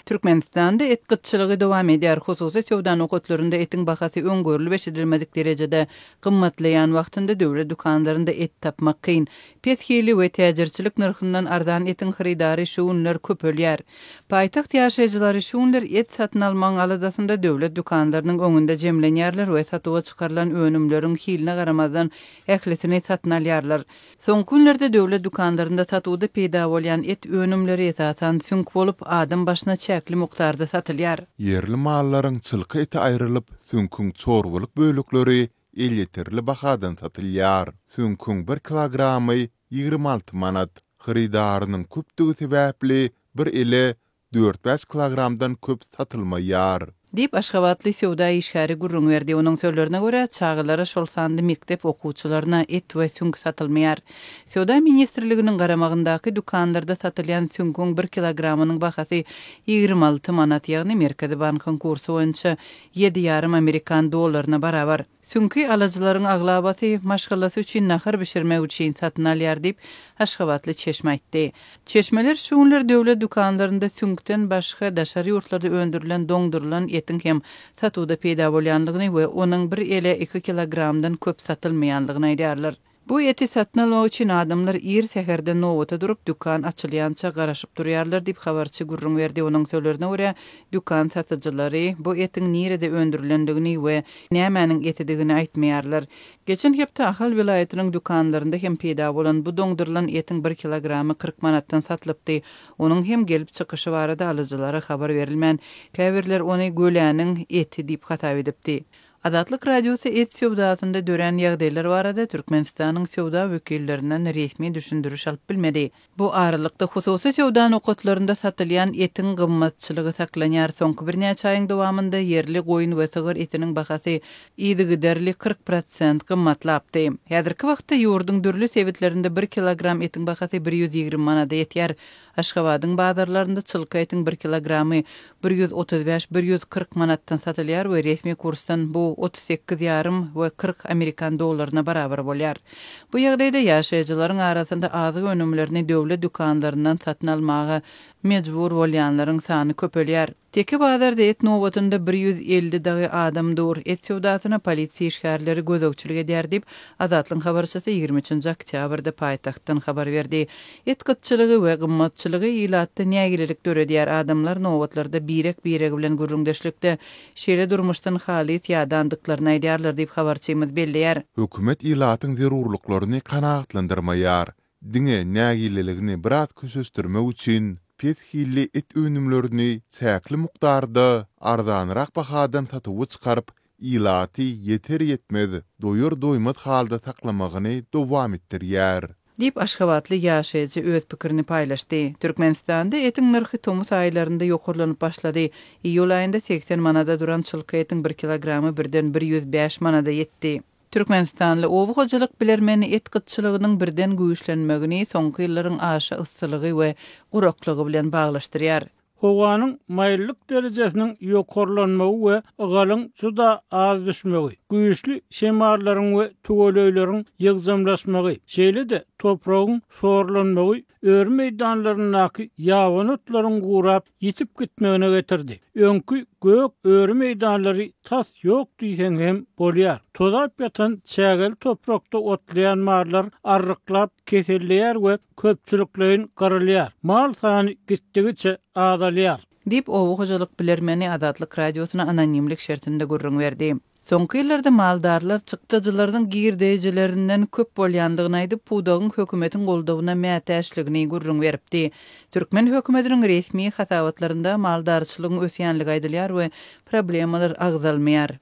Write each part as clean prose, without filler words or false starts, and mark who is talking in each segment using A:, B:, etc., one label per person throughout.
A: Türkmenistanda et gytçylygy dowam edýär. Hususy söwda nokatlarynda etiň bahasy öň görlüp-eşidilmedik derejede gymmatlaýan wagtynda döwlet dükanlarynda et tapmak kyn. Pes hili we täjirçilik nyrhyndan arzan etiň hyrydary şu günler köpelýär. Paýtagt ýaşaýjylary şu günler et satyn almagyň aladasynda döwlet dükanlarynyň öňünde jemlenýärler we satuwa çykarylan önümleriň hiline garamazdan ählisini satyn alýarlar. Soňky günlerde döwlet dükanlarynda satuwda peýda bolýan et önümleri esasan süňk bolup, adam başyna çäkli mukdarda satylýar.
B: Ýerli mallaryň çylka eti aýrylyp, süňküň çorbalyk bölekleri elýeterli bahadan satylýar. Süňküň bir kilogramy 26 manat. Hyrydarynyň köpdügi sebäpli bir ele dört-bäş kilogramdan köp satylmaýar.
A: Diýip, aşgabatly söwda işgäri gürrüň berdi. Onuň sözlerine görä, çagalara, şol sanda mekdep okuwçylaryna et we süňk satylmaýar. Söwda ministrliginiň garamagyndaky dükanlarda satylýan süňküň bir kilogramynyň bahasy 26 manat, ýagny Merkezi bankyň kursy boýunça ýedi ýarym amerikan dollaryna barabar. Süňki alyjylaryň aglabasy maşgalasy üçin nahar bişirmek üçin satyn alýar diýip, aşgabatly çeşme aýtdy. Çeşmeler şu günler döwlet dükanlarynda süňkden başga daşary ýurtlarda öndürilen doňdurylan etiň hem satuwda peýda bolýandygyny we onuň bir ele iki kilogramdan köp satylmaýandygyny aýdýarlar. Bu eti satyn almak üçin adamlar ir säherden nobata durup, dükan açylýança garaşyp durýarlar diýip, habarçy gürrüň berdi. Onuň sözlerine görä, dükan satyjylary bu etiň nirede öndürilendigini we nämäniň etidigini aýtmaýarlar. Geçen hepde Ahal welaýatynyň dükanlarynda hem peýda bolan bu doňdurylan etiň bir kilogramy 40 manatdan satylypdy. Onuň hem gelip çykyşy barada alyjylara habar berilmän, käbirler ony göläniň eti diýip hasap edipdi. Azatlyk Radiosy et söwdasynda dörän ýagdaýlar barada Türkmenistanyň söwda wekillerinden resmi düşündiriş alyp bilmedi. Bu aralykda, hususy söwda nokatlarynda satylýan etiň gymmatçylygy saklanýar. Soňky birnäçe aýyň dowamynda ýerli goýun we sygyr etiniň bahasy yzygiderli 40 prosent gymmatlapdy. Häzirki wagtda ýurduň dürli sebitlerinde bir kilogram etiň bahasy 120 manada ýetýär. Aşgabadyň bazarlarynda çylka etiň bir kilogramy 135, 140 manatdan satylýar we resmi kursdan bu 38 ýarym we 40 amerikan dollaryna barabar bolýar. Bu ýagdaýda ýaşaýjylaryň arasynda azyk önümlerini döwlet dükanlaryndan satyn almaga mejbur bolýanlaryň sany köpelýär. Teke bazarda et nobatynda 150 dagy adam dur. Et söwdasyna polisiýa işgärleri gözegçilik edýär diýip, Azatlygyň habarçysy 23-nji oktýabrda paýtagtdan habar berdi. Et gytçylygy we gymmatçylygy ilatda nägilelik döredýär, adamlar nobatlarda birek-biregi bilen gürrüňdeşlikde şeýle durmuşdan halys ýadandyklaryny aýdýarlar diýip, habarçymyz belleýär.
B: Hökümet ilatyň zerurlyklaryny kanagatlandyrmaýar. Diňe nägileligini biraz köşeşdirmek üçin pes hilli et önümlerini çäkli mukdarda arzanrak bahadan satuwa çykaryp, ilaty ýeter-ýetmez, doýar-doýmaz halda saklamagyny dowam etdirýär.
A: Diýip, aşgabatly ýaşaýjy öz pikirini paýlaşdy. Türkmenistanda etiň nyrhy tomus aýlarynda ýokarlanyp başlady. Iýul aýynda 80 manada duran çylka etiň bir kilogramy birden 105 manada ýetdi. Türkmenistanly oba hojalyk bilermeni et gytçylygynyň birden güýçlenmegini soňky ýyllaryň aşa yssylygy we guraklygy bilen baglaşdyrýar.
C: Howanyň maýyllyk derejesiniň ýokarlanmagy we ygalyň juda az düşmegi, güýçli şemallaryň we tüweleýleriň ýygjamlaşmagy, şeýle-de topragyň şorlanmagy öri meýdanlaryndaky ýabany otlaryň gurap, ýitip gitmegine getirdi. Öňki gök öri meýdanlary tas ýok diýseň hem bolýar. Tozap ýatan çägeli toprakda otlaýan mallar arryklap keselleýär we köpçülikleýin gyrylýar. Mal sany gitdigiçe azalýar.
A: Diýip, oba hojalyk bilermeni Azatlyk Radiosyna anonimlik şertinde gürrüň berdi. Soňky ýyllarda maldarlar çykdajylarynyň girdejilerinden köp bolýandygyny aýdyp, pudagyň hökümetiň goldawyna mätäçligini gürrüň beripdi. Türkmen hökümetiniň resmi hasabatlarynda maldarçylygyň ösýänligi aýdylýar we problemalar agzalmaýar.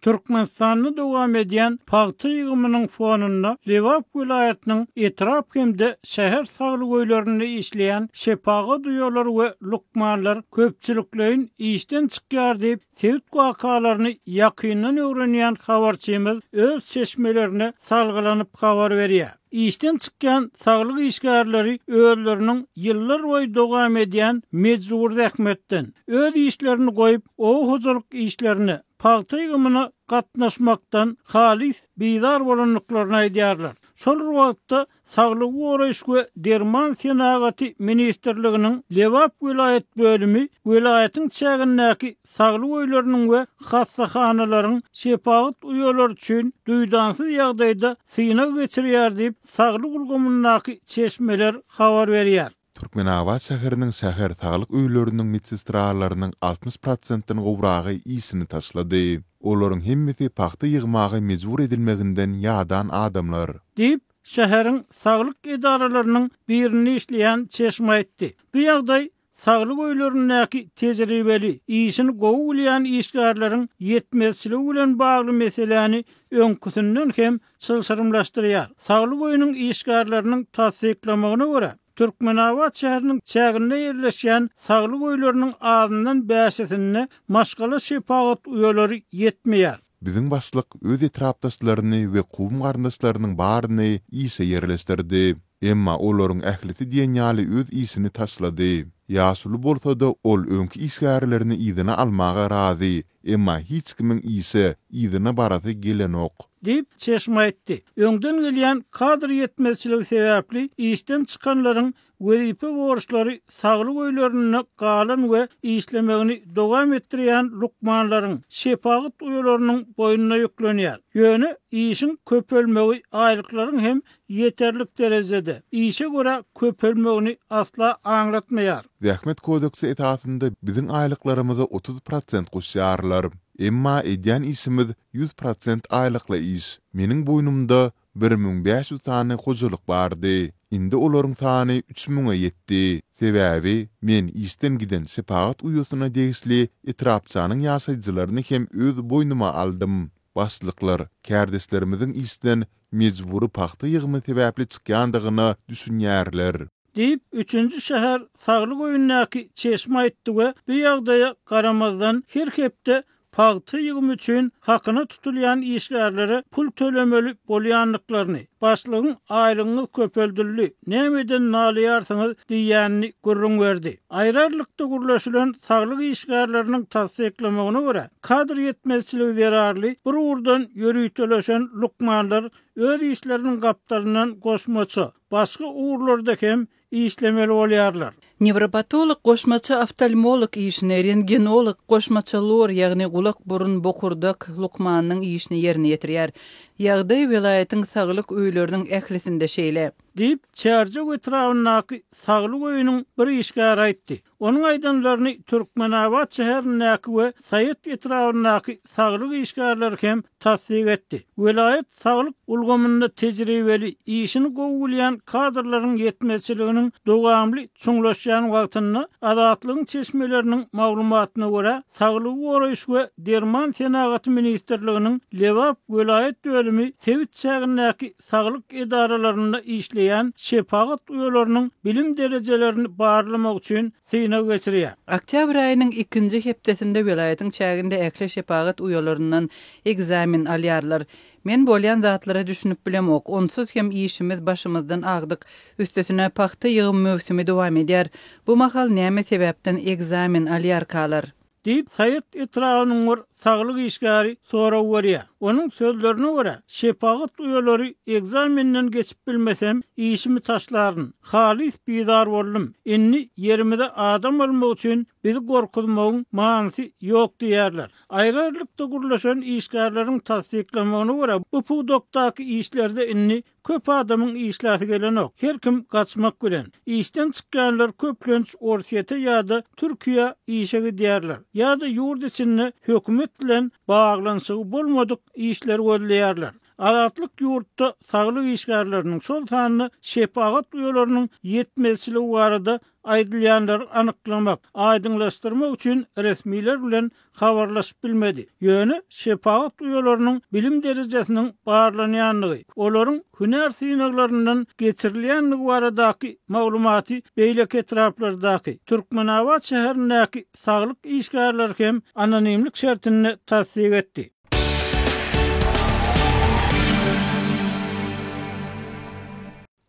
C: Türkmenistanda dowam edýän pagta ýygymynyň fonunda Lebap welaýatynyň etrap hem-de şäher saglyk öýlerinde işleýän şepagat uýalary we lukmanlar köpçülikleýin işden çykýar diýip, sebit wakalaryny ýakyndan öwrenýän habarçymyz öz çeşmelerine salgylanyp habar berýär. Işden çykýan saglyk işgärleri özleriniň ýyllarboýy dowam edýän mejbury zähmetden, öz işlerini goýup, oba hojalyk işlerine, pagta ýygymyna gatnaşmakdan halys bizar bolandyklaryny aýdýarlar. Şol bir wagtda, Saglygy goraýyş we derman senagaty ministrliginiň Lebap welaýat bölümi welaýatyň çägindäki saglyk öýleriniň we hassahanalaryň şepagat uýalary üçin duýdansyz ýagdaýda synag geçirýär diýip, saglyk ulgamyndaky çeşmeler habar berýär.
B: Türkmenabat şäheriniň şäher saglyk öýleriniň medsestralarynyň 60 prosentden gowragy işini taşlady. Olaryň hemmesi pagta ýygmaga mejbur edilmeginden ýadan adamlar.
C: Diýip, şäheriň saglyk edaralarynyň birinde işleýän çeşme aýtdy. Bu ýagdaý saglyk öýlerindäki tejribeli, işini gowy bilýän işgärleriň ýetmezçiligi bilen bagly meseläni öňküsinden hem çylşyrymlaşdyrýar. Saglyk öýüniň işgärleriniň tassyklamagyna görä, Türkmenabat şäheriniň çäginde ýerleşýän saglyk öýleriniň azyndan bäşisinde maşgala şepagat uýalary ýetmeýär.
B: Biziň başlyk öz etrapdaşlaryny we kowum-garyndaşlarynyň baryny işe ýerleşdirdi. Emma olaryň ählisi diýen ýaly öz işini taşlady. Ýaşuly bolsa-da, ol öňki işgärlerini yzyna almaga razy, emma hiç kimiň işe yzyna barasy gelenok.
C: Diýip, çeşme aýtdy. Öňden gelýän kadr ýetmezçiligi sebäpli işden çykanlaryň wezipe borçlary saglyk öýlerinde galan we işlemegini dowam etdirýän lukmanlaryň, şepagat uýalarynyň boýnuna ýüklenýär. Ýöne işiň köpelmegi aýlyklaryň hem ýeterlik derejede, işe görä köpelmegini asla aňlatmaýar.
B: Zähmet kodeksi esasynda biziň aýlyklarymyza 30 prosent goşýarlar. Emma edýän işimiz 100 prosent aýlykly iş. Meniň boýnumda 1500 sany hojalyk bardy. Indi olaryň sany üç müňe ýetdi. Sebäbi men işden giden şepagat uýasyna degişli etrapçanyň ýaşaýjylaryny hem öz boýnuma aldym. Başlyklar kärdeşlerimiziň işden mejbury pagta ýygymy sebäpli çykýandygyna düşünýärler.
C: Diýip, üçünji şäher saglyk öýündäki çeşme aýtdy we bu ýagdaýa garamazdan, her hepde pagta ýygymy üçin hakyna tutulýan işgärlere pul tölemeli bolýandyklaryny, başlygyň aýlygyňyz köpeldildi, nämeden nalaýarsyňyz diýýänini gürrüň berdi. Aýry-aýrylykda gürleşilen saglyk işgärleriniň tassyklamagyna görä, kadr ýetmezçiligi zerarly bir ugurdan ýöriteleşen lukmanlar öz işleriniň gapdalyndan goşmaça, başga ugurlarda hem işlemeli bolýarlar.
A: Newropatolog goşmaça oftalmolog işini, rentgenolog goşmaça lor, ýagny gulak-burun, bokurdak lukmanynyň işini ýerine ýetirýär. Ýagdaý welaýatyň saglyk öýleriniň ählisinde şeýle.
C: Diýip, Çärjew etrabyndaky saglyk öýüniň bir işgäri aýtdy. Onuň aýdanlaryny Türkmenabat şäherindäki we Saýat etrabyndaky saglyk işgärleri hem tassyk etdi. Welaýat saglyk ulgamynda tejribeli, işini gowy bilýän kadrlaryň ýetmezçiliginiň dowamly çuňlaşýan wagtynda, Azatlygyň çeşmeleriniň maglumatyna görä, Saglygy goraýyş we derman senagaty ministrliginiň Lebap welaýat bölümi sebit çägindäki saglyk edaralarynda işleýän şepagat uýalarynyň bilim derejelerini barlamak üçin synag geçirýär.
A: Oktýabr aýynyň ikinji hepdesinde welaýatyň çäginde ähli şepagat uýalaryndan ekzamen alýarlar. Men bolýan zatlara düşünip bilemok. Onsuz hem işimiz başymyzdan agdyk. Üstesine pagta ýygym möwsümi dowam edýär. Bu mahal näme sebäpden ekzamen alýarkalar?
C: Diýip, Saýat etrabynyň bir saglyk işgäri sorag berýär. Onuň sözlerine görä, şepagat uýalary ekzamenden geçip bilmesem, işimi taşlaryn. Halys bizar boldum. Indi ýerimize adam almak üçin bizi gorkuzmagyň manysy ýok diýýärler. Aýry-aýrylykda gürleşen işgärleriň tassyklamagyna görä, bu pudakdaky işlerde indi Köp adamyň işläsi gelenok. Her kim gaçmak bilen. Işden çykýanlar köplenç Orsýete ýa-da Türkiýä işe gidýärler. Ýa-da ýurt içinde hökümet bilen baglanyşygy bolmadyk işleri gözleýärler. Azatlyk ýurtda saglyk işgärleriniň, şol sanda şepagat uýalarynyň ýetmezçiligi barada aýdylýanlary anyklamak, aýdyňlaşdyrmak üçin resmiler bilen habarlaşyp bilmedi. Ýöne şepagat uýalarynyň bilim derejesiniň barlanýandygy, olaryň hünär synaglaryndan geçirilýändigi baradaky maglumaty beýleki etraplardaky, Türkmenabat şäherindäki saglyk işgärleri hem anonimlik şertinde tassyk etdi.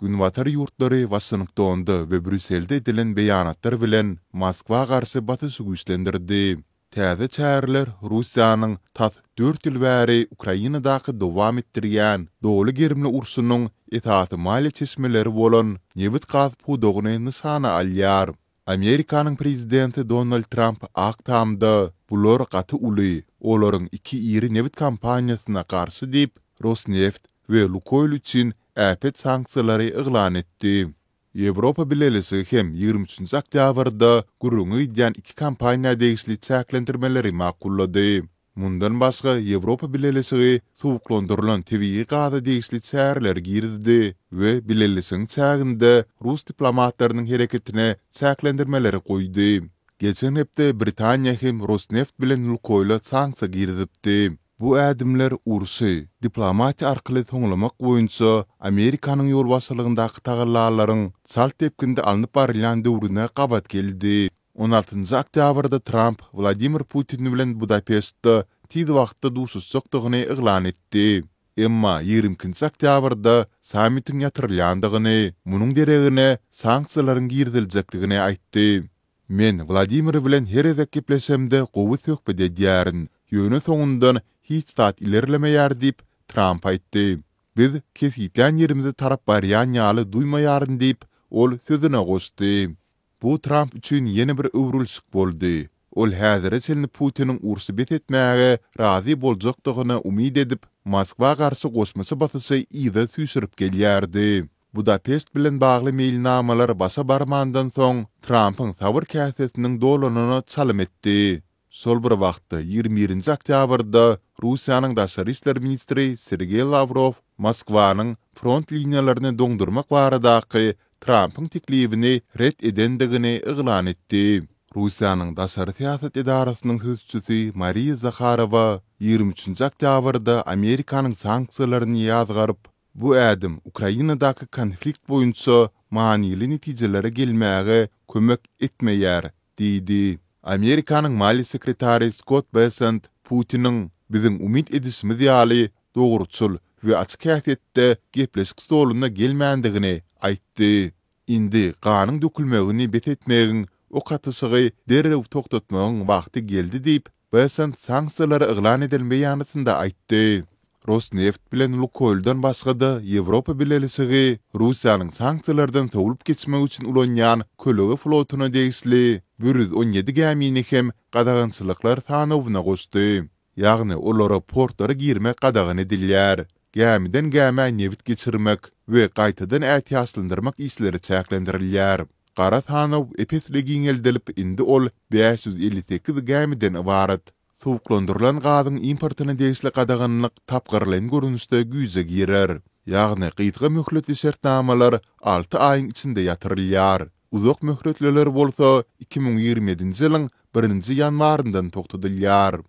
B: Günbatar ýurtlary Waşingtonda we Brýusselde edilen beýanatlar bilen Moskwa garşy basyşy güýçlendirdi. Täze çäreler Russiýanyň tas dört ýyl bäri Ukrainadaky dowam etdirýän doly gerimli urşunyň esasy maliýe çeşmeleri bolan nebit-gaz pudagyny nyşana alýar. Amerikanyň prezidenti Donald Tramp Ak Tamda, Bular gaty uly, olaryň iki iri nebit kompaniýasyna garşy diýip, Rosneft we Lukoýl üçin äpet sanksiýalary yglan etdi. Ýewropa Bileleşigi hem 23 nji oktýabrda gürrüňi gidýän iki kompaniýa degişli çäklendirmeleri makullady. Mundan başga, Ýewropa Bileleşigi suwuklandyrylan tebigy gaza degişli çäreleri girizdi we Bileleşigiň çäginde rus diplomatlarynyň hereketine çäklendirmeleri goýdy. Geçen hepde Britaniýa hem Rosneft bilen Lukoýla sanksiýa girizipdi. Bu ädimler urşy diplomatiýa arkaly soňlamak boýunça Amerikanyň ýolbaşçylygyndaky tagallalaryň çalt depginde alnyp barylýan döwrüne gabat geldi. On altynjy oktýabrda Tramp Wladimir Putin bilen Budapeştde tiz wagtda duşuşjakdygyny yglan etdi. Emma 22-nji oktýabrda sammitiň ýatyrylýandygyny, munuň deregine sanksiýalaryň giriziljekdigini aýtdy. Men Wladimir bilen her gezek gepleşemde gowy söhbet edýärin, ýöne soňundan hiç zat ilerlemeýär diýip, Tramp aýtdy. Biz kesgitlän ýerimize tarap barýan ýaly duýmaýaryn diýip, ol sözüne goşdy. Bu Tramp üçin ýene bir öwrülişik boldy. Ol häzire çenli Putiniň urşy bes etmäge razy boljakdygyna umyt edip, Moskwa garşy goşmaça basyşy yza süýşürip gelýärdi. Budapeşt bilen bagly meýilnamalar başa barmandan soň, Trampyň sabyr käsesiniň dolanyna çalym etdi. Şol bir wagtda, 21 nji oktýabrda Russiýanyň daşary işler ministri Sergeý Lawrow Moskwanyň front liniýalaryny doňdurmak baradaky Trampyň teklibini ret edendigini yglan etdi. Russiýanyň daşary syýasat edarasynyň sözçüsi Mariýa Zaharowa 23 nji oktýabrda Amerikanyň sanksiýalaryny ýazgaryp, bu ädim Ukrainadaky konflikt boýunça manyly netijelere gelmäge kömek etmeýär diýdi. Amerikanyň maliýe sekretary Skott Bessent Putiniň, biziň umyt edişimiz ýaly, dogruçyl we açyk häsiýetde gepleşik stoluna gelmändigini aýtdy. Indi ganyň dökülmegini bes etmegiň, ok atyşygy derrew togtatmagyň wagty geldi diýip, Bessent sanksiýalary yglan eden beýanatynda aýtdy. Rosneft bilen Lukoýldan başga-da Ýewropa Bileleşigi Russiýanyň sanksiýalardan sowlup geçmek üçin ulanýan kölege flotuna degişli 117 gämini hem gadagançylyklar sanawyna goşdy. Ýagny olara portlara girmek gadagan edilýär, gämiden gämä nebit geçirmek we gaýtadan ätiýaçlandyrmak işleri çäklendirilýär. Gara sanaw ep-esli giňeldilip, indi ol 558 gämiden ybarat. Suwuklandyrylan gazyň importyna degişli gadaganlyk tapgyrlaýyn görnüşde güýje girer. Ýagny gysga möhletli şertnamalar alty aýyň içinde ýatyrylýar. Uzak möhletliler bolsa 2027-nji ýylyň birinji ýanwaryndan togtadylýar.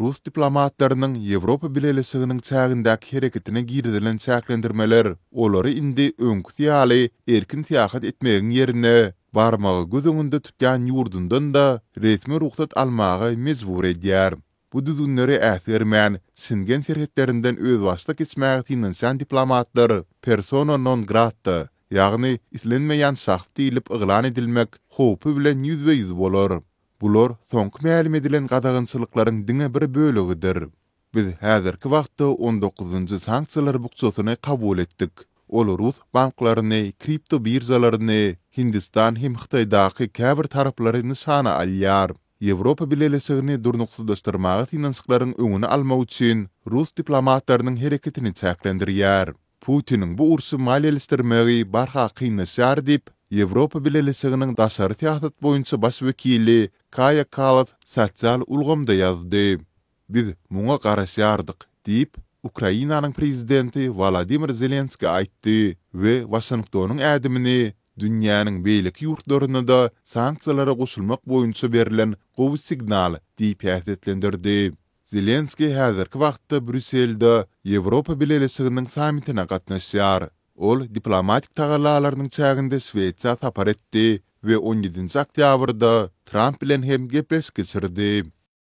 B: Rus diplomatlarynyň Ýewropa Bileleşiginiň çägindäki hereketine girizilen çäklendirmeler olary indi öňküsi ýaly erkin syýahat etmegiň ýerine, barmagy göz öňünde tutýan ýurdundan-da resmi rugsat almaga mejbur edýär. Bu düzgünleri äsgermän, Şengen serhetlerinden özbaşdak geçmäge synanyşýan diplomatlar persona non grata, ýagny islenmeýän şahs diýlip yglan edilmek howpy bilen ýüzbe-ýüz bolar. Bular soňky mälim edilen gadagançylyklaryň diňe bir bölegidir. Biz häzirki wagtda on dokuzynjy sanksiýalar bukjasyny kabul etdik. Ol rus banklaryny, kripto biržalaryny, Hindistan hem Hytaýdaky käbir taraplary nyşana alýar. Ýewropa Bileleşigini durnuksyzlaşdyrmaga synanyşyklaryň öňüni almak üçin rus diplomatlarynyň hereketini çäklendirýär. Putiniň bu urşy maliýeleşdirmegi barha kynlaşýar diýip, Ýewropa Bileleşiginiň daşary syýasat boýunça baş wekili Kaýa Kallas sosial ulgamda ýazdy. Biz muňa garaşýardyk diýip, Ukrainanyň prezidenti Wolodymyr Zelenskiý aýtdy we Waşingtonyň ädimini dünýäniň beýleki ýurtlaryna-da sanksiýalara goşulmak boýunça berlen gowy signal diýip häsiýetlendirdi. Zelenskiý häzirki wagtda Brýusselde Ýewropa Bileleşiginiň sammitine gatnaşýar. Ol diplomatik tagallalarynyň çäginde Şwesiýa sapar etdi we on ýedinji oktýabrda Tramp bilen hem gepleşik geçirdi.